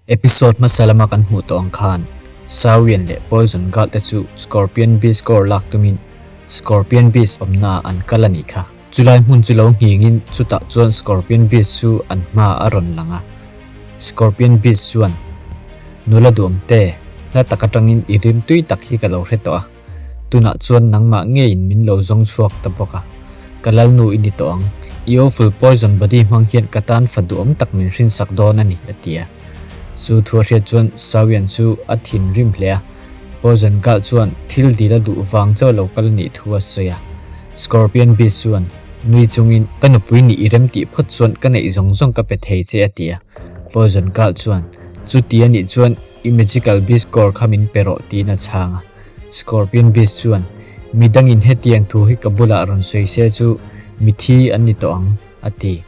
Episode hmasa lama kan hmuh tawh ang khan Sawian leh Poison Girl te chu Scorpion Beast core lak tumin Scorpion Beast awmnaah an kal a nih kha. Chulai hmun chu lo nghingin chutah chuan Scorpion Beast chu an hmaah a rawn lang a. Scorpion Beast chuan, Nula duamte, hla tak atangin i rim tui tak hi ka lo hre tawh a. Tunah chuan nangmah ngeiin min lo zawng chhuak ta bawk a, ka lalnu i ni tawh ang. I awful poison body hmang hian ka tan fa duhawm tak min hrinsak dawn a ni, a ti a. Chu thu a hriat chuan Sawian chu a thinrim hle a, Poison Girl chuan thil dil a duh vang chauh lo kal a nih thu a sawi a. Scorpion Beast chuan nui chungin, Ka nupui nih i rem tih phawt chuan ka neih zawng zawng ka pe thei che, a ti a. Poison Girl chuan, Chuti a nih chuan i magical beast core kha min pe rawh, tiin a chhang a. Scorpion Beast chuan, Mi dangin hetiang thu hi ka bulah rawn sawi se chu mithi an ni tawh ang, a ti.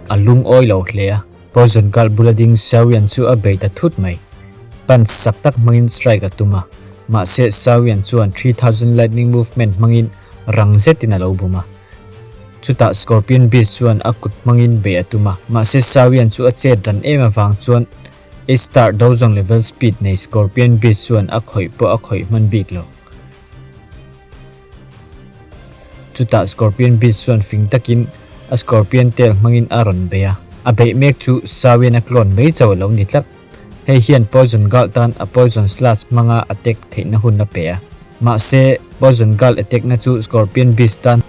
A lungawi lo hle a. Poison Girl bula ding Xiaoyan chu a bei ta thut mai. Punch sak tak hmangin strike a tum a, mahse Xiaoyan chuan 3000 Lightning Movement hmangin rang zetin a lo bum a. Chutah Scorpion Beast chuan a kut hmangin beih a tum a, mahse Xiaoyan chu a chet ran em avang chuan A-star dozong level speed nei Scorpion Beast chuan a khawih pawh a khawih hman bik lo. Chutah Scorpion Beast chuan fing takin a Scorpion tail hmangin a rawn bei a. A beih mek chu Sawian a clone mai chauh a lo ni tlat. Hei hian Poison Girl tan a Poison Slash hmanga attack theihna hun a pe a. Mahse, Poison Girl attack na chu Scorpion Beast tan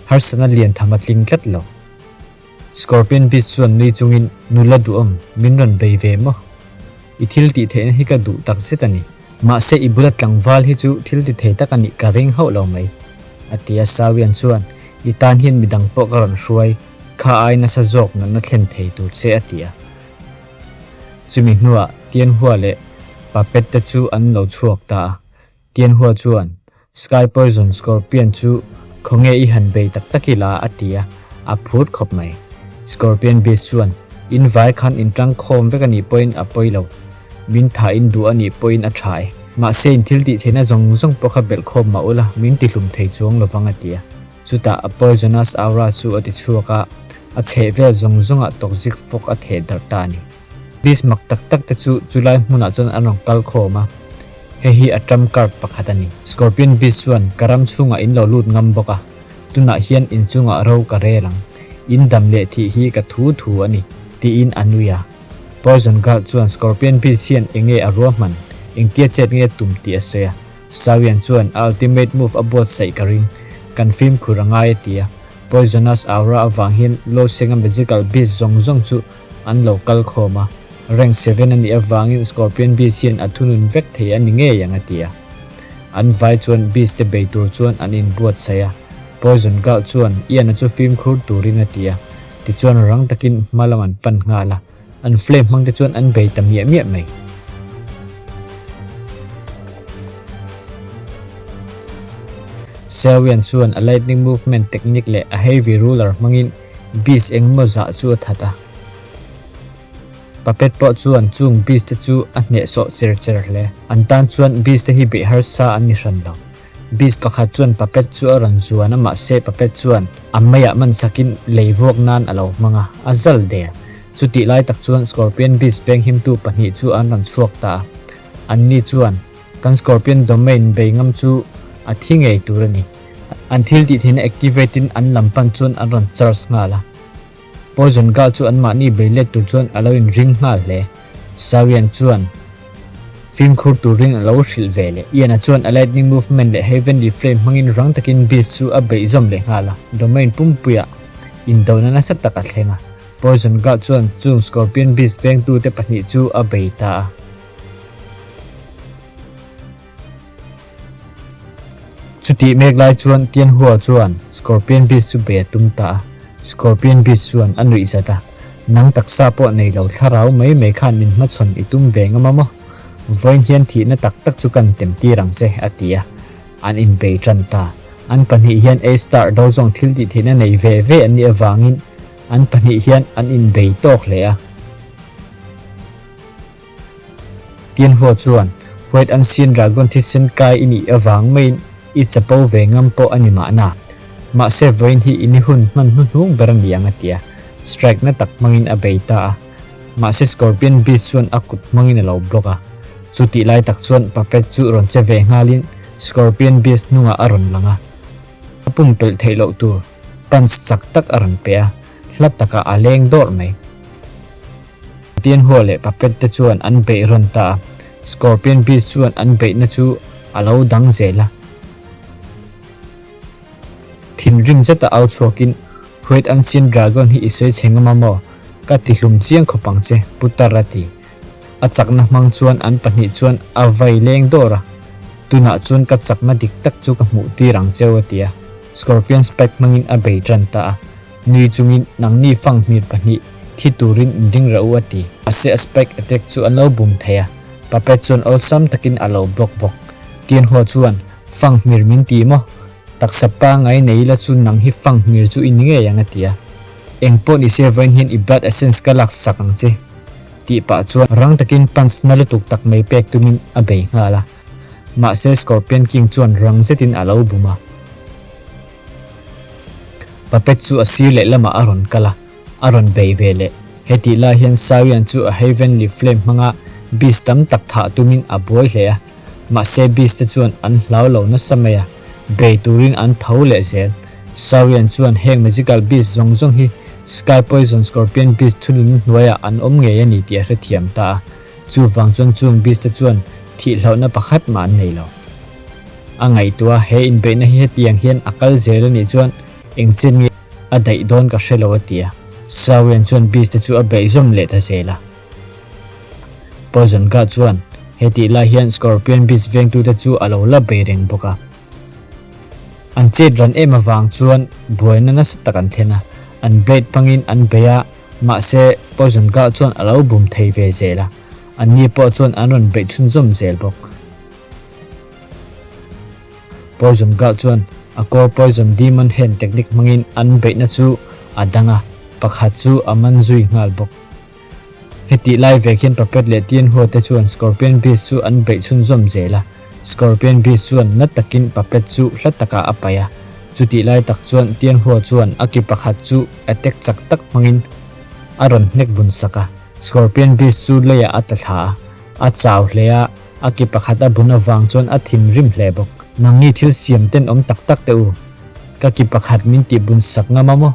harsatna lian tham a tling tlat lo. Scorpion Beast chuan nui chungin, Nula duhawm, min rawn bei ve maw? I thil tih theihna hi ka duh tak zet a ni. Mahse i bula tlangval hi chu thil ti thei tak a nih ka ring hauh lo mai, a ti a. Sawian chuan, I tan hian midang pawh ka rawn hruai, kha ai nasa zawk natna thlen thei tur che, a ti a. Chumi hnuah Tianhua leh Puppet te chu an lo chhuak ta a. Tianhua chuan, Sky Poison Scorpion chu khawnge i han bei tak tak ila a ti a, a phut khawp mai. Scorpion Beast chuan, In vai khan in tang khawm vek a nih pawhin a pawi lo. Min tha in duh a nih pawhin a tha e. Mahse in thil tih theihna zawng zawng pawh kha belh khawm mah ula, min ti hlum thei chuang lovang a ti a. Chutah a poisonous aura chu a ti chhuak a, a chheh vel zawng zawngah toxic fog a theh darh ta a ni. Beast mak tak tak te chu chulai hmunah chuan an rawn kal khawm a, hei hi a trump card pakhat a ni. Scorpion Beast chuan ka ram chhungah in lo lut ngam bawk a, tunah hian in chungah ro ka rel ang, in dam leh thih hi ka thu thu a ni, tiin a nui a. Poison Girl chuan Scorpion Beast hian enge a ruahman, engtia chet nge tum tih a sawi a. Sawian chuan a ultimate move a buatsaih ka ring, kan fimkhur a ngai a ti a. Poisonous aura avang hian Losenga magical beast zawng zawng chu an lo kal khawm a, rank seven a nih avangin Scorpion Beast hian a thunun vek thei a ni ngei ang a ti a. An vai chuan Beast te bei tur chuan an inbuatsaih a, Poison Girl chuan Ian-a chu fimkhur turin a ti a, tichuan rang takin hma lam an pan nghal a, an flame hmang te chuan an bei ta miah miah mai. Xiaoyan chuan a lightning movement technique leh a heavy ruler hmangin Beast engmaw zah chu a that a. Puppet pawh chuan chung beast te chu a hnehsawh cher cher hle. An tan chuan beast te hi beih harsa an ni hran lo. Beast pakhat chuan puppet chu a rawn zuan a mahse puppet chuan a meiah man sakin lei vuak nan a lo hmang a, a zal der. Chutih lai tak chuan Scorpion Beast venghimtu pahnih chu an rawn chhuak ta a. Anni chuan kan Scorpion Domain bei ngam chu a thi ngei tur a ni. An thil tih theihna activate in an lam pan chuan an rawn charge nghal a. Poison Girl chu anmahni bei let tur chuan a lo in ring nghal hle. Sawian chuan fimkhur turin a lo hrilh ve leh. Ian-a chuan a lightning movement leh heavenly flame hmangin rang takin Beast chu a beih zawm leh nghal a. Domain pumpuiah indona nasa tak a thleng a. Poison Girl chuan chung Scorpion Beast vengtute pahnih chu a bei ta a. Chutih mek lai chuan Tianhua chuan Scorpion Beast chu bei a tum ta a, Scorpion Beast chuan a nuih zat a, Nang taksa pawh nei lo thlarau mai mai khan min hmachhawn i tum ve ngam a maw? Vawiin hian thihna tak tak chu kan tem tir ang che, a ti a, an inbei tan ta. An pahnih hian A-star do zawng thil tih theihna nei ve ve an nih avangin an pahnih hian an inbei tawk hle a. Tianhua chuan, White Ancient Dragon thisen kai i nih avang maiin i chapo ve ngam pawh a ni mahna. Mahse vawiin hi i ni hun hman hnuhnung ber a ni ang a ti a, strike na tak hmangin a bei ta a. Mahse Scorpion Beast chuan a kut hmangin a lo block a. Chutih lai tak chuan Puppet chu rawn che ve nghalin Scorpion Beast hnungah a rawn lang a. A pumpelh theih loh tur punch chak tak a rawn pe a, hla takah a leng dawrh mai. Tianhua leh Puppet te chuan an beih rawn ta a, Scorpion Beast chuan an beihna chu a lo dang zel a. Thinrim zeta au chhuakin, White Ancient Dragon hi i sawi chhe ngam a maw? Ka ti hlum chiang khawp ang che, Putar a ti. A chakna hmang chuan an pahnih chuan a vai leng dawr a, Tunah chuan ka chakna dik tak chu ka hmuh tir ang cheu a ti a. Scorpion Spike hmangin a bei tan ta a. Nui chungin, Nangni fanghmir pahnih thi turin in ring rah u a ti. Mahse a spike attack chu an lo bum thei a, Puppet chuan awlsam takin a lo block bawk. Tianhua chuan, Fanghmir min ti maw? Taksa pangai nei la chu nang hi fanghmir chu i ni ngei ang a ti a. Eng pawh ni se vawiin hian i blood essence ka lak sak ang che tih pah chuan rang takin punch na lutuk tak mai pek tumin a bei nghal a. Mahse Scorpion King chuan rang zetin a lo bum a. Puppet chu a sir lehlamah a rawn kal a. A rawn bei ve leh. Hetih lai hian Sawian chu a Heavenly Flame hmanga beast tam tak thah tumin a buai hle a. Mahse beast te chuan an hlau lo nasa mai a, bei turin an tho leh zel. Sawian chuan heng magical beast zawng zawng hi Sky Poison Scorpion Beast thununna hnuaiah an awm ngei a ni tih a hrethiam ta a. Chuvang chuan chung beast te chuan thihhlauhna pakhat mah an nei lo. A ngaihtuah a, he inbeihna hi hetiang hian a kal zel a nih chuan engchen nge a daih dawn ka hre lo a ti a. Sawian chuan beast te chu a beihzawm leh ta zel a. Poison Guard chuan hetih lai hian Scorpion Beast vengtute chu a lo la bei reng bawk a. An chet ran em avang chuan buaina nasa tak an thlen a, an blade hmangin an bei a, mahse Poison Guard chuan a lo bum thei ve zel a, anni pawh chuan an rawn beih chhunzawm zel bawk. Poison Guard chuan a core Poison Demon Hand technique hmangin an beihna chu a dang a, pakhat chu a man zui nghal bawk. Hetih lai vek hian Puppet leh Tianhua te chuan Scorpion Beast chu an beih chhunzawm zel a. Scorpion Beast chuan na takin Puppet chu hla takah a paih a. Chutih lai tak chuan Tianhua chuan a ki pakhat chu attack chak tak hmangin a rawn hnek bun sak a. Scorpion Beast chu leiah a tla thla a. A chau hle a, a ki pakhat a bun avang chuan a thinrim hle bawk. Nangni thil siam tenawm tak tak teh u, ka ki pakhat min tih bun sak ngam a maw?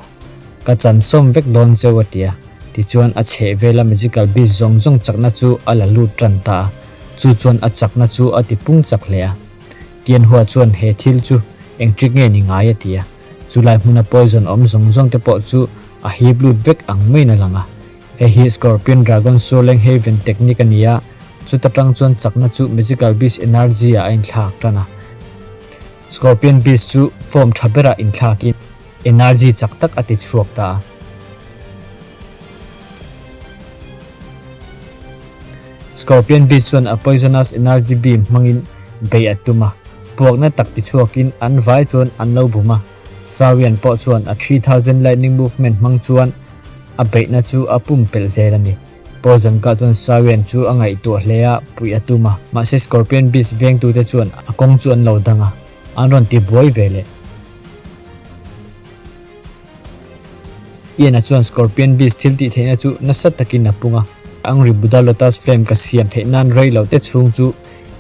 Ka chansawm vek dawn cheu a ti a. Tichuan a chheh vela magical beast zawng zawng chakna chu a la lut tan ta a, chu chuan a chakna chu a ti pung chak hle a. Tianhua chuan he thil chu eng trick nge ni ngai a ti a, chulai hmuna poison awm zawng zawng te pawh chu a hip lut vek ang maiin a lang a. Hei hi Scorpion Dragon Soaring Haven technique a ni a, chuta tang chuan chakna chu magical beast energy ah a inthlak tan a. Scorpion beast chu form tha berah inthlakin Energy chak tak a ti chhuak ta a. Scorpion Beast chuan a poisonous energy beam hmangin bei a tum a, puakna tak ti chhuakin an vai chuan an lo bum a. Sawian pawh chuan a 3000 lightning movement hmang chuan a beihna chu a pumpelh zel a ni. Poison kah chuan Sawian chu a ngaihtuah hle a, puih a tum a. Mahse Scorpion Beast vengtute chuan a kawng chu an lo dang a, an rawn ti buai ve leh. Ian-a chuan Scorpion Beast thil tih theihna chu nasa takin a pung a. Angry Buddha Lotus Flame ka siam theih nan rei lo te chhung chu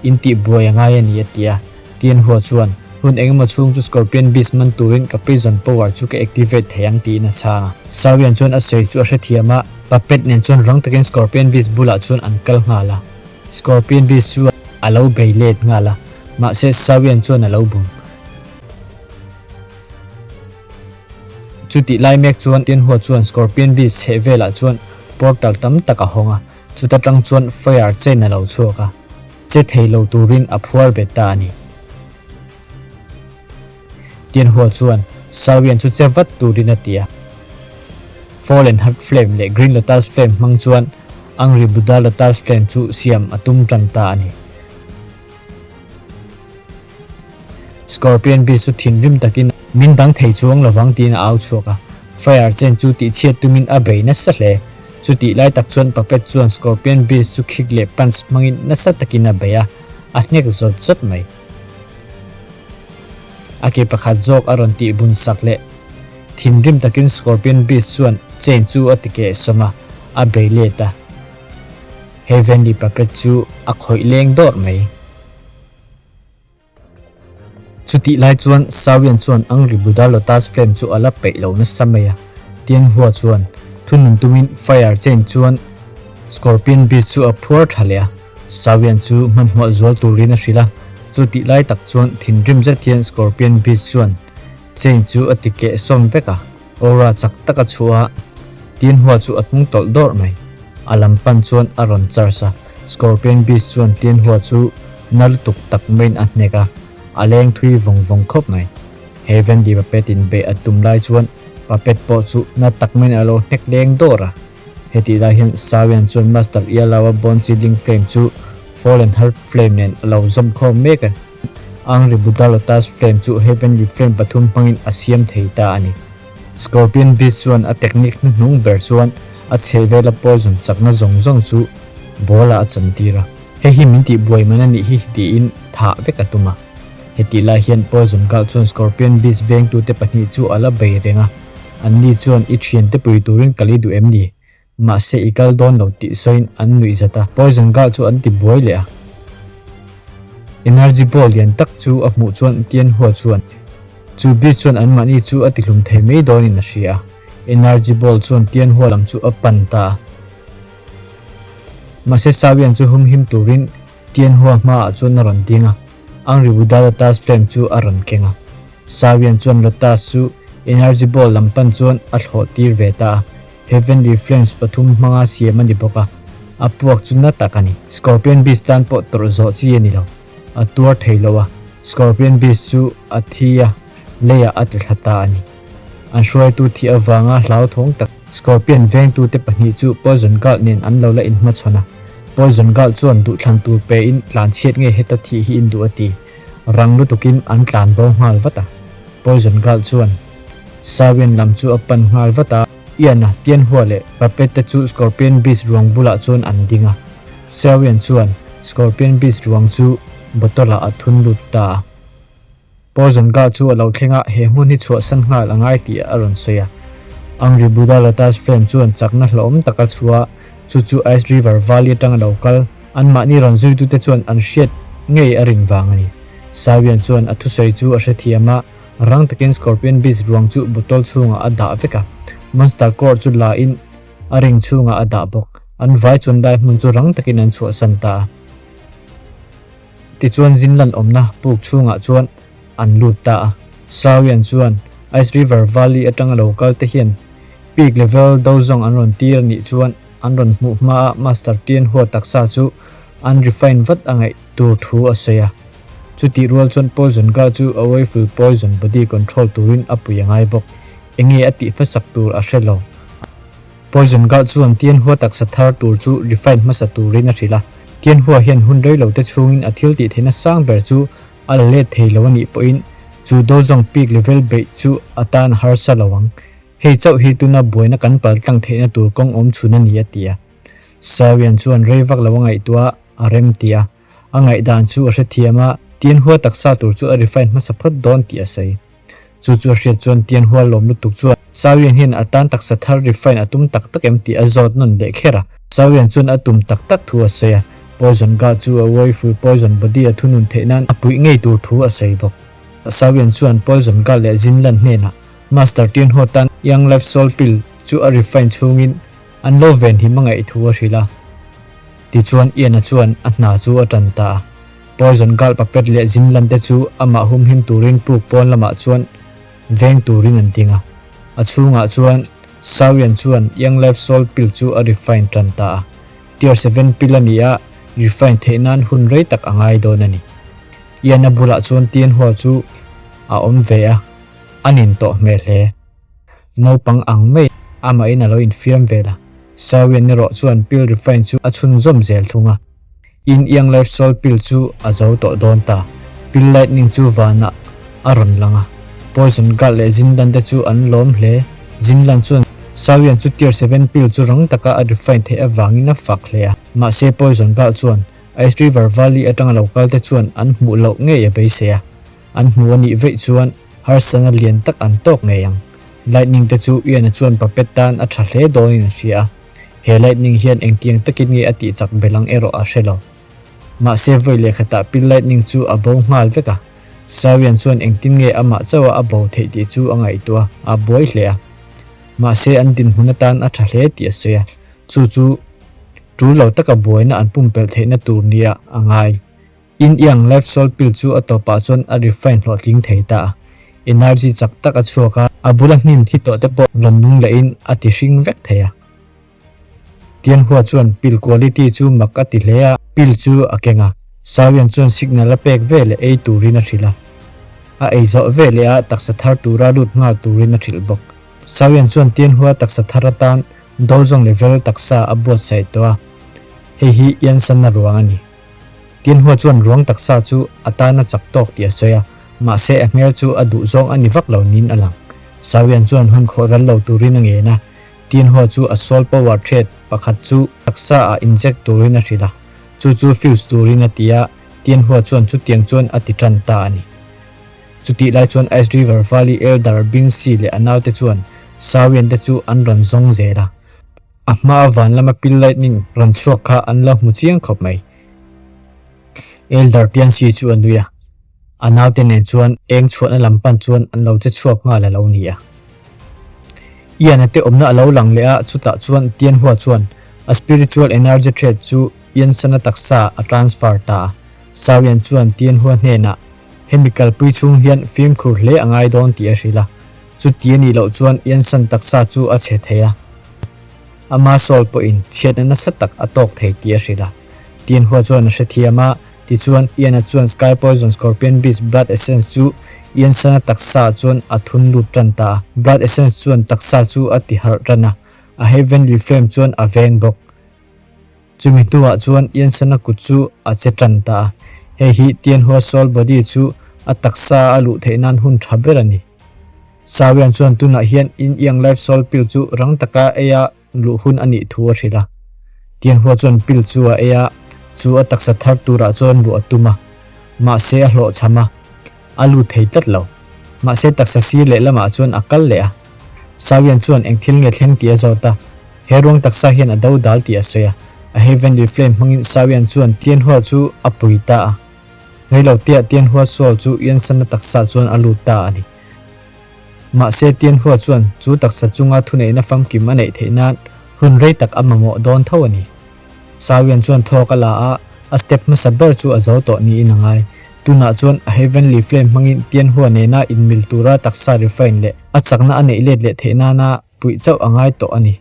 in tih buai a ngai a ni a ti a. Tianhua chuan, Hun engemaw chhung chu Scorpion Beast man turin ka Prison Power chu ka activate thei ang tiin a chhang a. Sawian chuan a sawi chu a hrethiam a, Puppet nen chuan rang takin Scorpion Beast bulah chuan an kal nghal a. Scorpion Beast chu a lo bei let nghal a, mahse Sawian chuan a lo bum. Chutih lai mek chuan Tianhua chuan Scorpion Beast chheh velah chuan portal tam tak a hawng a, chuta tang chuan fire chain a lo chhuak a, che thei lo turin a phuar bet ta a ni. Tianhua chuan Sawian chu che vat turin a ti a. Fallen Heart Flame leh Green Lotus Flame hmang chuan Angry Buddha Lotus Flame chu siam a tum tan ta a ni. Scorpion Beast chu thinrim takin min dang thei chuang lovang tiin a au chhuak a, Fire chen chu tihchhiat tumin a bei nasa hle. Chutih lai tak chuan Puppet chuan Scorpion Beast chu khik leh punch hmangin nasa takin a bei a, a hnek zawt zawt mai. A ke pakhat zawk a rawn tih bun sak leh thinrim takin Scorpion Beast chuan chain chu a ti keh sawm a, a bei let a. Heavenly Puppet chu a khawih leng dawrh mai. Chutih lai chuan Sawian chuan Angry Buddha Lotus Flame chu a la peih lo nasa mai a. Tianhua chuan thunun tumin Fire Chain chuan Scorpion Beast chu a phuar tha leh a. Sawian chu hmanhmawh zual turin a hrilh a. Chutih lai tak chuan thinrim zet hian Scorpion Beast chuan Chain chu a ti keh sawm vek a. Aura chak tak a chhuah a, Tianhua chu a hnung tawlh dawrh mai. A lam pan chuan a rawn charge a, Scorpion Beast chuan Tianhua chu na lutuk tak maiin a hnek a, a leng thui vawng vawng khawp mai. Heavenly Puppet in beih a tum lai chuan Puppet pawh chu na tak maiin a lo hnek leng dawrh a. Hetih lai hian Sawian chuan Master Ialaua Bone Seedling Flame chu Fallen Heart Flame nen a lo zawm khawm mek a. Angry Buddha Lotus Flame chu Heavenly Flame pathum hmangin a siam thei ta a ni. Scorpion Beast chuan a technique hnuhnung ber chuan a chhehvela poison chakna zawng zawng chu ball ah a chantir a. Hei hi min tih buai man a nih hi tiin thah vek a tum a. Hetih lai hian Poison Girl chuan Scorpion Beast vengtute pahnih chu a la bei reng a. Anni chuan i thiante pui turin kal i duh em ni? Mahse i kal dawn lo tih sawiin an nuih zat a, Poison Girl chu an ti buai leh a. Energy ball lian tak chu a hmuh chuan Tianhua chuan chu beast chuan anmahni chu a tihlum thei mai dawnin a hria a. Energy ball chuan Tianhua lam chu a pan ta a. Mahse Sawian chu humhim turin Tianhua hmaah chuan a rawn ding a, Angry Buddha Lotus Flame chu a rawn keng a. Sawian chuan Lotus chu Energy ball lam pan chuan a thlawh tir ve ta a. Heavenly Flames pathum hmanga siam a ni bawk a, a puak chu na tak a ni. Scorpion Beast tan pawh tawrh zawh chi a ni lo. A tuar thei lo a, Scorpion Beast chu a thi a, leiah a tla thla ta a ni. An hruaitu thih avanga hlauthawng tak Scorpion vengtute pahnih chu Poison Girl nen an lo la inhmachhawn a. Poison Girl chuan duhthlan tur pein tlanchhiat nge heta thih hi in duh a ti. Rang lutukin an tlan bo nghal vat a. Poison Girl chuan Sawian lam chu a pan nghal vat a. Ian-a, Tianhua leh Puppet te chu Scorpion Beast ruang bulah chuan an ding a. Xiaoyan chuan Scorpion Beast ruang chu bottle ah a thun lut ta a. Poison Ga chu a lo thleng a, he hmun hi chhuahsan nghal a ngai tih a rawn sawi a. Angry Buddha Lotus Flame chuan chakna hlauhawm tak a chhuah a, chu chu Ice River Valley atanga lo kal, anmahni rawn zuitute chuan an hriat ngei a rin vang a ni. Xiaoyan chuan a thusawi chu a hrethiam a. Rang takin Scorpion Beast ruang chu bottle chhungah a dah vek a, Monster Core chu la in a ring chhungah a dah bawk. An vai chuan lai hmun chu rang takin an chhuahsan ta a. Tichuan Zinlan awmna puk chhungah chuan an lut ta a. Sawian chuan Ice River Valley atanga lo kal te hian peak level do zawng an rawn tir anih chuan an rawn hmuh hmaa Master Tianhua taksa chu an refine vat a ngaih tur thu a sawi a. Chutih rual chuan Poison Girl chu a Wayful Poison Body control turin a pui a ngai bawk. Enge a tih hmasak tur a hre lo. Poison Girl chuan Tianhua taksa thar tur chu refine hmasa turin a hrilh a. Tianhua hian hun rei lo te chhungin a thil tih theihna sang ber chu a la let thei lo a nih pawhin chu Dozong Peak level beih chu a tan a harsa lo ang. Hei chauh hi tuna buaina kan paltlang theihna tur kawng awm chhun a ni a ti a. Sawian chuan rei vak lo a ngaihtuah a rem ti a. A ngaihdan chu a hrethiam a, Tianhua taksa tur chu a refine hmasa phawt dawn tih a sawi. Chu chu a hriat chuan Tianhua lawm lutuk chuan Sawian hian a tan taksa thar refine a tum tak tak em tih a zawt nawn leh kher a. Sawian chuan a tum tak tak thu a sawi a, Poison Guard chu a Wayful Poison Body a thunun theih nan a puih ngei tur thu a sawi bawk. Sawian chuan Poison Guard leh Zinlan hnenah Master Tianhua tan Young Life Soul Pill chu a refine chhungin an lo venhim a ngaih thu a hrilh a. Tichuan Ian-a chuan a hna chu a tan ta a. Poison Girl Puppet leh Zinlan te chu amah humhim turin puk pawn lamah chuan veng turin an ding a. A chhungah chuan Sawian chuan Young Life Soul Pill chu a refine tan ta a. Tier 7 pill a ni a, refine theih nan hun rei tak a ngai dawn a ni. Ian-a bulah chuan Tianhua chu a awm ve a, a nin tawh hmel hle. Naupang ang mai amahin a lo infiam vel a, Sawian erawh chuan pill refine chu a chhunzawm zel thung a. In Young Life Soul pill chu a zo tawh dawn ta. Pill Lightning chu vanah a rawn lang a, Poison Guard leh Zinlan te chu an lawm hle. Zinlan chuan Sawian chu Tier 7 pill chu rang taka a refine theih avangin a fak hle a, mahse Poison Guard chuan Ice River Valley atanga lo kal te chuan an hmuh loh ngei a beisei a. An hmu a nih veih chuan harsatna lian tak an tawk ngei ang. Lightning te chu Ian-a chuan Puppet tan a tha hle dawnin a hria a. He lightning hian engtiang takin nge a tih chak belh ang erawh a hre lo. Mahse vawi leh khatah pil lightning chu a bo nghal vek a. Sawian chuan engtin nge amah chauha a bo theih tih chu a ngaihtuah a, a buai hle a. Mahse an dinhmun atan a tha hle tih a sawi a, chu chu tul lo taka buaina an pumpelh theihna tur nia a ngai. Yin Yang Life Soul Pill chu a tawpah chuan a refine hlawhtling thei ta a, energy chak tak a chhuak a, a bula hnim thi tawh te pawh rawn nung lehin a ti hring vek thei a. Tianhua chuan pill quality chu mak a ti hle a, pill chu a keng a, Sawian chuan signal a pek ve leh ei turin a hrilh a, a ei zawh ve leh a taksa thar tura lut nghal turin a hrilh bawk. Sawian chuan Tianhua taksa thar atan dawlzawng level taksa a buatsaih tawh a, hei hi Iansanna ruang a ni. Tianhua chuan ruang taksa chu a tana chak tawk tih a sawi a, mahse a hmel chu a duh zawng a ni vak lo niin a lang. Sawian chuan hun khawh ral lo turin a ngen a, Tianhua chu a soul power thread pakhat chu taksa ah inject turin a hrilh a, chu chu fuse turin a ti a, Tianhua chuan chutiang chuan a ti tan ta a ni. Chutih lai chuan Ice River Valley Elder Bingsi leh a naute chuan Sawian te chu an rawn zawng zel a. A hma van lama pil lightning rawn chhuak kha an lo hmu chiang khawp mai. Elder Tianxi chu a nui a, a naute nen chuan eng chhuahna lam pan chuan an lo che chhuak nghal a lo ni a. Ian-a te awmna a lo lang leh a, chutah chuan Tianhua chuan a spiritual energy thread chu Ian-sana taksa a transfer ta a. Sawian chuan Tianhua hnenah hemi kalpui chhung hian fimkhur hle a ngai dawn tih a hrilh a. Chuti a nih loh chuan Iansan taksa chu a chhe thei a, ama Saul pawhin chhiatna nasa tak a tawk thei tih a hrilh a. Tianhua chuan a hrethiam a, tichuan Ian-a chuan Sky Poison Scorpion Beast Blood Essence chu Iansan-a taksaah chuan a thun lut tan ta a. Blood Essence chuan taksa chu a ti harh tan a, a Heavenly Flame chuan a veng bawk. Chumi hnuah chuan Iansan-a kut chu a che tan ta a, hei hi Tianhua Soul Body chu a taksa a luh theih nan hun tha ber a ni. Sawian chuan tunah hian Yin Yang Life Soul Pill chu rang taka ei a luh hun a nih thu a hrilh a. Tianhua chuan pill chu a ei a, chu a taksa thar turah chuan luh a tum a, mahse a hlawhchham a, a lut thei tlat lo. Mahse taksa sir leh lamah chuan a kal leh a. Sawian chuan eng thil nge thleng tih a zawt a, he ruang taksa hian a do dal tih a sawi a. A Heavenly Flame hmangin Sawian chuan Tianhua chu a pui ta a. Reiloteah Tianhua soul chu Iansanna taksa chuan a lut ta a ni. Mahse Tianhua chuan chu taksa chunga thuneihna famkim a neih theih nan hun rei tak a mamawh dawn tho a ni. Sawian chuan thawk a la a, a step hmasa ber chu a zo tawh niin a ngai. Tunah chuan a Heavenly Flame hmangin Tianhua nena inmil tura taksa refine leh a chakna a neih let leh theih nana puih chauh a ngai tawh a ni.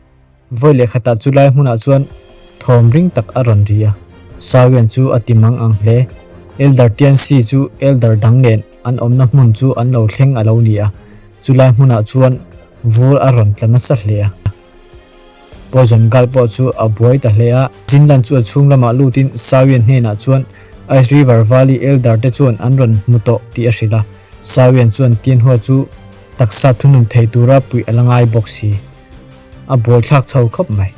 Vawi leh khatah chu lai hmunah chuan thawm ring tak a rawn ri a, Sawian chu a ti mang ang hle. Elder Tianxi chu Elder dang nen an awmna hmun chu an lo thleng a lo ni a, chu lai hmunah chuan vur a rawn tla nasa hle a. Poison Girl pawh chu a buai ta hle a, Jindan chu a chhung lamah lutin Sawian hnenah chuan Ice River Valley Elder te chuan an rawn hmu tawh tih a hrilh a, Sawian chuan Tianhua chu taksa thunun thei tura puih a la ngai bawk si. A buaithlak chho khawp mai.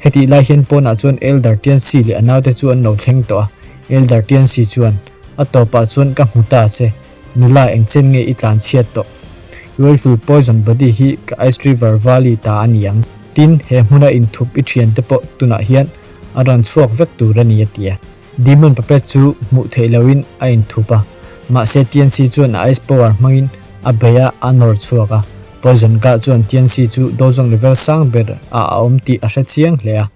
Hetih lai hian pawnah chuan Elder Tianxi leh a naute chu an lo thleng tawh a, Elder Tianxi chuan, A tawpah chuan ka hmu ta che, nula engchen nge i tlan chhiat tawh? Joyful Poison Body hi ka Ice River Valley ta a ni ang. Tin, he hmuna inthup i thiante pawh tunah hian a rawn chhuak vek tur a ni a ti a. Demon Puppet chu hmuh theih lohin a inthup a, mahse TNC chuan a Ice Power hmangin a bei a, a nawr chhuak a. Poison Guard chuan TNC chu Dozong level sang ber ah a awm tih a hre chiang hle a,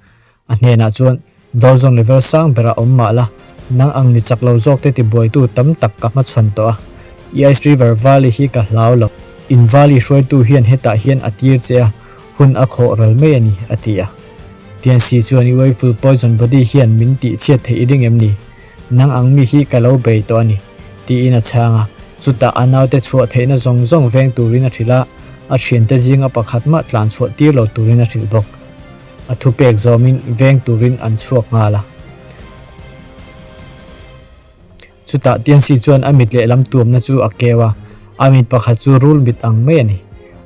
a hnenah chuan, Dozong level sang berah awm mah la, nang ang ni chak lo zawk te tibuaitu tam tak ka hmachhawn tawh a, i Ice River Valley hi ka hlau lo. In Valley hruaitu hian hetah hian a tir che a, hun a khawh ral mai a ni, a ti a. TNC chuan i Wayful Poison Body hian min tih chhiat theih i ring em ni? Nang ang mi hi ka lo bei tawh a ni, tiin a chhang a. Chutah a naute chhuah theihna zawng zawng veng turin a hrilh a, a thiante zinga pakhat mah tlan chhuah tir lo turin a hrilh bawk. A thupek zawmin veng turin an chhuak nghal a. Chutah Tianxi chuan a mit lehlam tuamna chu a keu a, a mit pakhat chu rul mit ang mai a ni.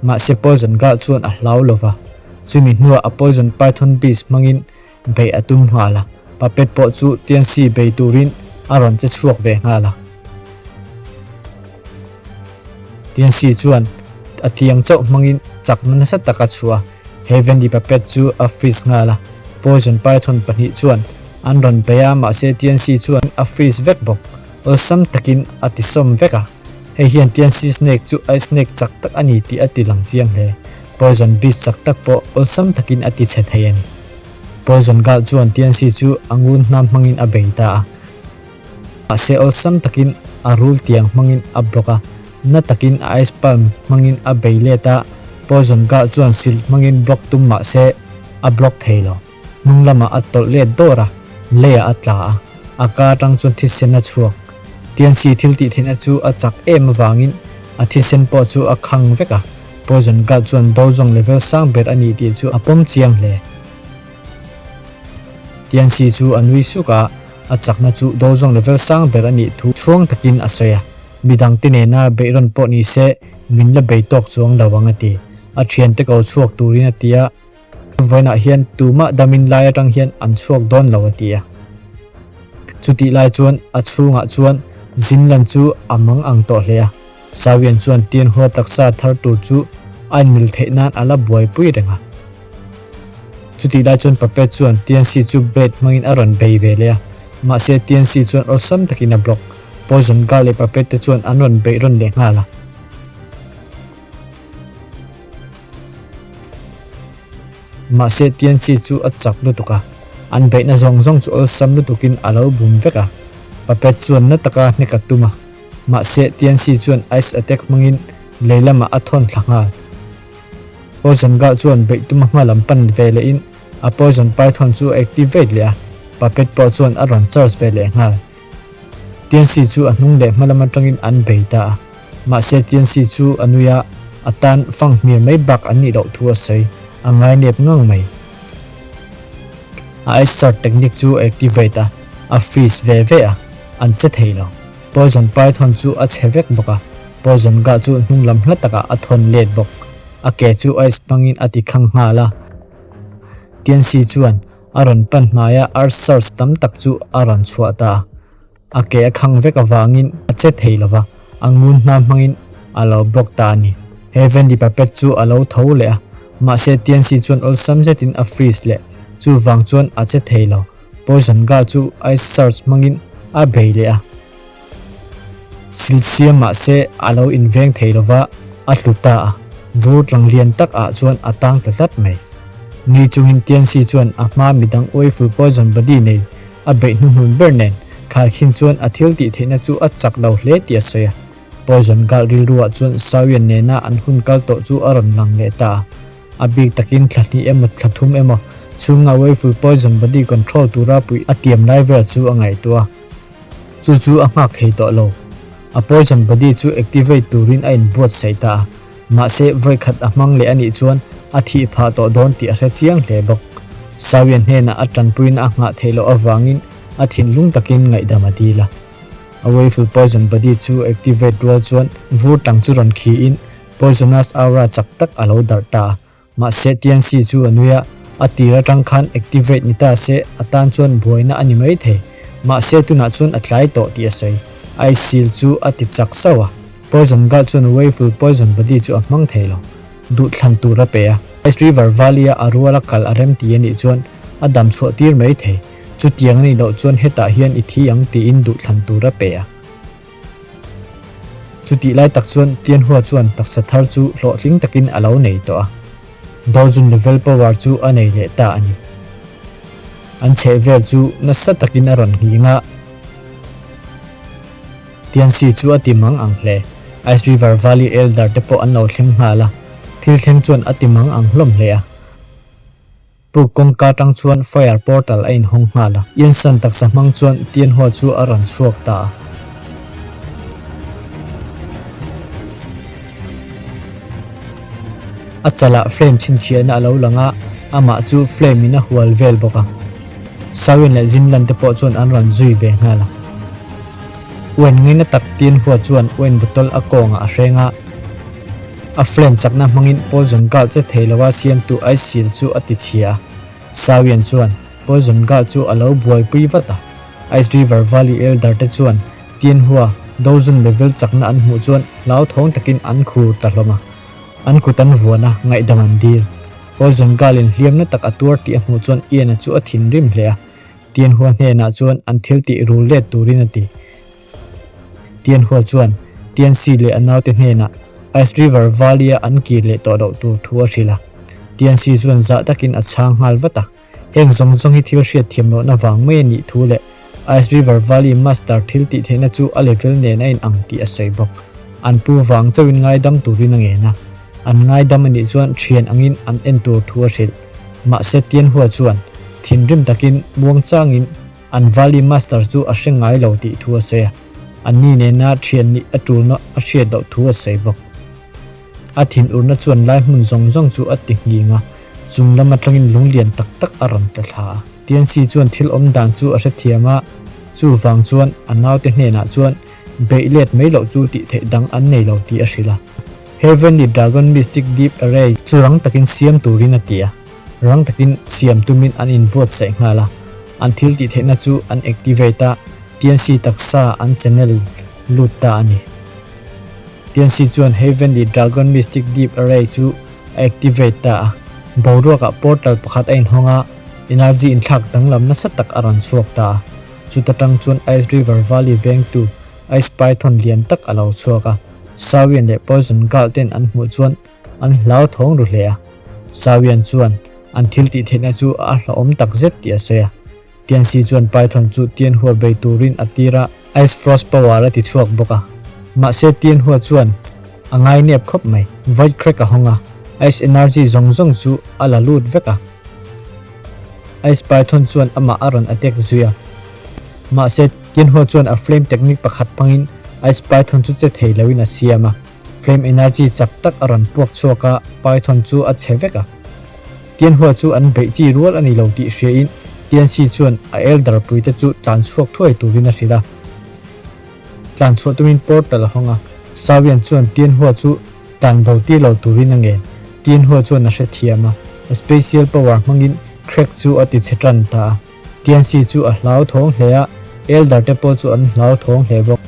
Mahse Poison Girl chuan a hlau lo va, chumi hnuah a Poison Python Beast hmangin beih a tum nghal a, puppet pawh chu Tianxi bei turin a rawn che chhuak ve nghal a. Tianxi chuan a tiang chauh hmangin chakna nasa tak a chhuah a. Heavenly Puppet chu a freeze nghal a, Poison Python pahnih chuan an rawn bei a mahse Tianxi chuan a freeze vek bawk. Awlsam takin a ti sawm vek a, hei hian Tianxi Snake chu Ice Snake chak tak a ni tih a ti lang chiang hle. Poison Beast chak tak pawh awlsam takin a ti chhe thei a ni. Poison Girl chuan Tianxi chu a ngun hnam hmangin a bei ta a. Mahse awlsam takin a rul tiang hmangin a block a, na takin a ice palm hmangin a bei let a, Poison Girl chuan silk hmangin block tum mahse a block thei lo. Hnung lamah a tawlh let dawr a, leiah a tla a, a ka atang chuan thisen a chhuak. Tianxi thil tih theihna chu a chak em avangin a thisen pawh chu a khang vek a, Poison Girl chuan Dozong level sang ber a ni tih chu a pawm chiang hle. Tianxi chu a nui suk a, a chakna chu Dozong level sang ber a nih thu chhuang takin a sawi a, midangte nena beihrawn pawh ni se min la bei tawk chuang lo ang a ti. A thiante ko chhuak turin a ti a. Vawiinah hian tumah damin lai atang hian an chhuak dawn lo a ti a. Chutih lai chuan a chhungah chuan Zinlan chu a mang ang tawh hle a. Sawian chuan Tianhua taksa thar tur chu a inmil theih nan a la buaipui reng a. Chutih lai chuan Puppet chuan Tianxi chu blade hmangin a rawn bei ve leh a. Mahse Tianxi chuan awlsam takin a block. Poison Guard leh Puppet te chuan an rawn beih rawn leh nghal a. Mahse Tianxi chu a chak lutuk a, an beihna zawng zawng chu awlsam lutukin a lo bum vek a. Puppet chuan na taka hnek a tum a, mahse Tianxi chuan Ice Attack hmangin lei lamah a thawn thla nghal. Poison Girl chuan beih tuma hma lam pan ve lehin a Poison Python chu a activate leh a, Puppet pawh chuan a rawn charge ve leh nghal. Tianxi chu a hnung leh hma lam atangin an bei ta a. Mahse Tianxi chu a nui a, a tan fang hmir mai bak an nih loh thu a sawi, a ngai nep ngang mai. A ice shard technique chu a activate a, a freeze ve ve a, an che thei lo. Poison Python chu a chhe vek bawk a, Poison Gah chu hnung lam hla takah a thawn let bawk. A ke chu ice hmangin a ti khang nghal a. Tianxi chuan A rawn pan hnaia earth surge tam tak chu a rawn chhuah ta a, a ke a khang vek avangin a che thei lova, a ngun hna hmangin a lo block ta a ni. He Vendy Puppet chu a lo tho leh a, mahse Tianxi chuan awlsam zetin a freeze leh, chuvang chuan a che thei lo. Poison Girl chu ice surge hmangin a bei leh a. Sil siam mahse a lo inveng thei lova a hlu ta a, vur tlang lian tak ah chuan a tang ta tlat mai. Ni chungin Tianxi chuan a hma midang Uaiful Poison Body nei a beih hnuhnun ber nen khaikhin chuan a thil tih theihna chu a chak lo hle tih a sawi a. Poison Girl rilruah chuan Sawian nena an hun kal tawh chu a rawn lang leh ta a. A bik takin thla hnih emaw thla thum emaw chhunga Uaiful Poison Body control tura puih a tiam lai vel chu a ngaihtuah a. Chu chu a nghak thei tawh lo. A poison body chu activate turin a inbuatsaih ta a, mahse vawikhat a hmang leh a nih chuan a thih phah tawh dawn tih a hre chiang hle bawk. Sawian hnenah a tanpuina a nghah theih loh avangin a thinlung takin ngaihdam a dil a. A waeful poison body chu activate rual chuan vur tang chu rawn khiin poisonous aura chak tak a lo darh ta a. Mahse Tianxi chu a nui a, a tir atang khan activate ni ta se a tan chuan buaina a ni mai thei. Mahse tunah chuan a tlai tawh tih a sawi. Ice seal chu a ti chak sauh a, Poison Girl chuan Wayful Poison Body chu a hmang thei lo. Duhthlan tur a pe a, Ice River Valley-a a ruala kal a rem ti a nih chuan a dam chhuah tir mai thei. Chutiang a nih loh chuan hetah hian i thi ang tiin duhthlan tur a pe a. Chutih lai tak chuan Tianhua chuan taksa thar chu hlawhtling takin a lo nei tawh a, Dojun level power chu a nei leh ta a ni. An chhehvel chu nasa takin a rawn nghing a, Tianxi chu a ti mang ang hle. Ice River Valley Elder te pawh an lo thleng nghal a, thil thleng chuan a ti mang ang hlawm hle a. Puk kawngka tang chuan fire portal a inhawng nghal a, Iansan taksa hmang chuan Tianhua chu a rawn chhuak ta a. A chalah flame chhinchhiahna a lo lang a, amah chu flame in a hual vel bawk a. Sawin leh Zinlan te pawh chuan an rawn zui ve nghal a. Uain ngaina tak Tianhua chuan uain bottle a kawngah a hreng a. A flame chakna hmangin poison gal che thei lova siamtu ice seal chu a ti chhia a. Sawian chuan poison gal chu a lo buaipui vat a. Ice River Valley Elder te chuan Tianhua Dozun level chakna an hmuh chuan hlauthawng takin an khur ta hlawm a. An kut an vuan a, ngaihdam an dil. Poison Girl-in hliamna tak a tuar tih a hmuh chuan Ian-a chu a thinrim hle a, Tianhua hnenah chuan an thil tih rul let turin a ti. Tianhua chuan Tiansi leh a naute hnenah Ice River Valley-a an kir leh tawh loh tur thu a hrilh a. Tiansi chuan zah takin a chhang nghal vat a. Heng zawng zawng hi thil hriatthiam lohna vang mai a nih thu leh Ice River Valley Master thil tih theihna chu a level nen a inang tih a sawi bawk. An pu vang chauhin ngaidam turin a ngen a. An ngaidam a nih chuan thian angin an en tur thu a hrilh. Mahse Tianhua chuan thinrim takin muangchangin an Valley Master chu a hre ngai lo tih thu a sawi a. Anni nena thian nih a tulna a hriat loh thu a sawi bawk. A thinurna chuan lai hmun zawng zawng chu a ti nghing a, chung lam atangin lung lian tak tak a rawn tla thla a. Tiansi chuan thil awm dan chu a hrethiam a, chuvang chuan a naute hnenah chuan beih let mai loh chu tih theih dang an nei lo tih a hrilh a. Heavenly Dragon Mystic Deep Array chu rang takin siam turin a ti a, rang takin siam tumin an inbuatsaih nghal a, an thil tih theihna chu an activate a, Tiansi taksa an channel lut ta a ni. Tiansi chuan Heavenly Dragon Mystic Deep Array chu a activate ta a, boruakah portal pakhat a inhawng a, energy inthlak danglam nasa tak a rawn chhuak ta a. Chuta tang chuan Ice River Valley vengtu Ice Python lian tak a lo chhuak a, Sawian leh Poison Girl ten an hmuh chuan an hlauthawng ru hle a. Sawian chuan an thil tih theihna chu a hlauhawm takzet tih a sawi a. Tiansi chuan Python chu Tianhua bei turin a tir a, Ice Frost Power a ti chhuak bawk a. Mahse Tianhua chuan a ngai nep khawp mai. Void Crack a hawng a, Ice Energy zawng zawng chu a la lut vek a. Ice Python chuan amah a rawn attack zui a. Mahse Tianhua chuan a Flame Technique pakhat hmangin Ice Python chu che thei loin a siam a. Flame Energy chak tak a rawn puak chhuak a, Python chu a chhe vek a. Tianhua chu an beih chi rual a ni lo tih hriain Tiansi chuan a elder puite chu tlan chhuak thuai turin a hrilh a. Tlan chhuah tumin portal a hawng a, Sawian chuan Tianhua chu tlan bo tir lo turin a ngen. Tianhua chuan a hrethiam a, a special power hmangin Crack chu a ti chhe tan ta a. Tiansi chu a hlauthawng hle a, elder te pawh chu an hlauthawng hle bawk.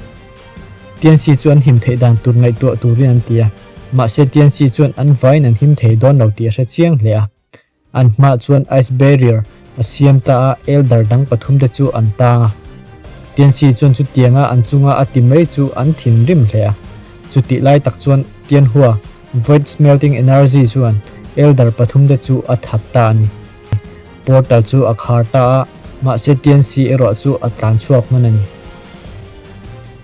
Tiansi chu an him theih dan tur ngaihtuah turin an ti a, mahse Tiansi chuan an vaiin an him thei dawn lo tih a hre chiang hle a. An hmaah chuan ice barrier a siam ta a, elder dang pathumte chu an tang a. Tiansi chuan chutianga an chunga a ti mai chu an thinrim hle a. Chutih lai tak chuan Tianhua, Void Smelting Energy chuan elder pathumte chu a that ta a ni. Portal chu a khar ta a, mahse Tianxi erawh chu a tlan chhuak hman a ni.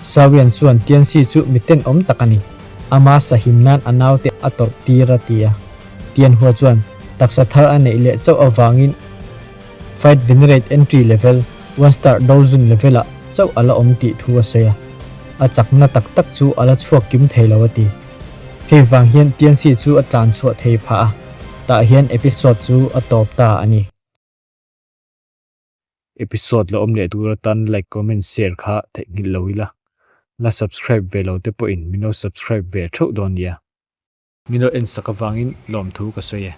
Sawian chuan Tianxi chu mi tenawm tak a ni, ama sahim nan a naute a tawrh tir a ti a. Tianhua chuan taksa thar a neih leh chauh avangin Fight Venerate Entry Level, One Star Doujun Level ah chauh a la awm tih thu a sawi a, a chakna tak tak chu a la chhuak kim thei lo a ti. Hei vang hian Tianxi chu a tlan chhuah thei phah a, tah hian episode chu a tawp ta a ni. Episode la awm leh tur atan like, comment, share kha theihnghilh lo ila. La subscribe ve lo te pawhin min lo subscribe ve theuh dawn nia. Min lo en sak avangin lawmthu ka sawi e.